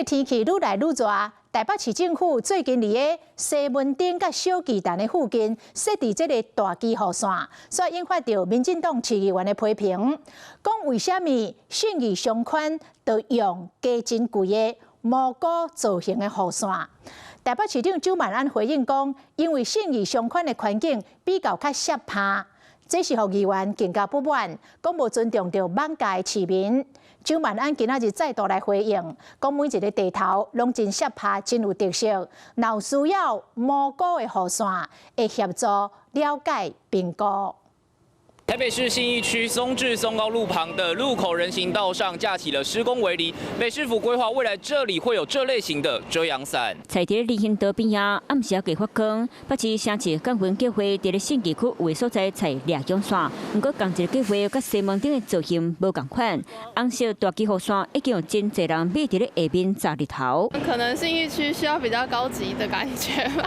天氣愈來愈熱，台北市政府最近佇个西門町佮小巨蛋的附近設置這个大旗雨傘，煞引發著民進黨市議員的批評，講為啥物信義商圈就用價真貴的蘑菇造型的雨傘？台北市長蔣萬安回應講，因為信義商圈的環境比較較澀曬，這是予議員更加不滿，講無尊重著艋舺的市民。蔣萬安今仔日再度來回應，講每一个地頭攏真澀曬，真有特色。若有需要蘑菇的雨傘，會協助了解評估。台北市信義區松智松高路旁的路口人行道上架起了施工圍籬，北市府規劃未來這裡會有這類型的遮陽傘。踩佇人行道邊仔，暗時猶會發光。北市城市幹群計劃佇咧信義區有的所在採掠陽傘，毋過仝一个計劃佮西門町的造型無仝款。紅色大旗雨傘已經有真濟人買佇咧下面遮日頭。可能信義區需要比較高級的感覺吧。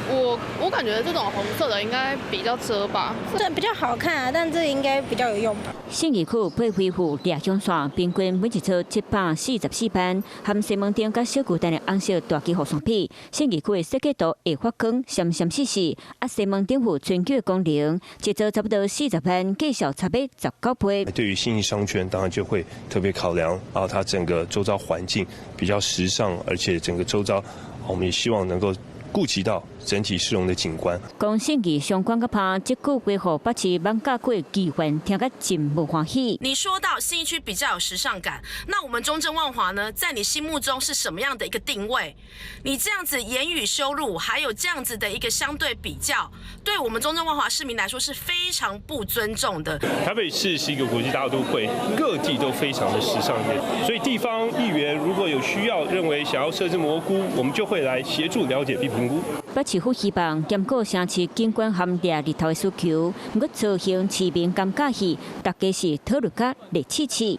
我感覺這種紅色的應該比較遮吧，這比較好看啊。但這應該比較有用吧。信義區欲恢復掠陽傘，平均每一座744萬，和西門町佮小巨蛋的紅色大旗雨傘比，信義區的設計圖會發光，閃閃爍爍。啊，西門町有春秋的功能，一座差不多40萬，價數差欲19倍。對於信義商圈，當然就會特別考量啊，它整個周遭環境比較時尚，而且整個周遭，我們也希望能夠顧及到整體市容的景觀。講信義商圈較歹，這句話予北市艋舺區的議員聽甲真無歡喜。你說到信義區比較有時尚感，那我們中正萬華呢，在你心目中是什麼樣的一個定位？你這樣子言語羞辱，還有這樣子的一個相對比較，對我們中正萬華市民來說是非常不尊重的。台北市是一個國際大都會，各地都非常的時尚，所以地方議員如果有需要，認為想要設置蘑菇，我們就會來協助了解並評估。北市府希望兼顧城市景觀和掠日頭的需求，毋過造型市民感覺去，大家是討論甲熱刺刺。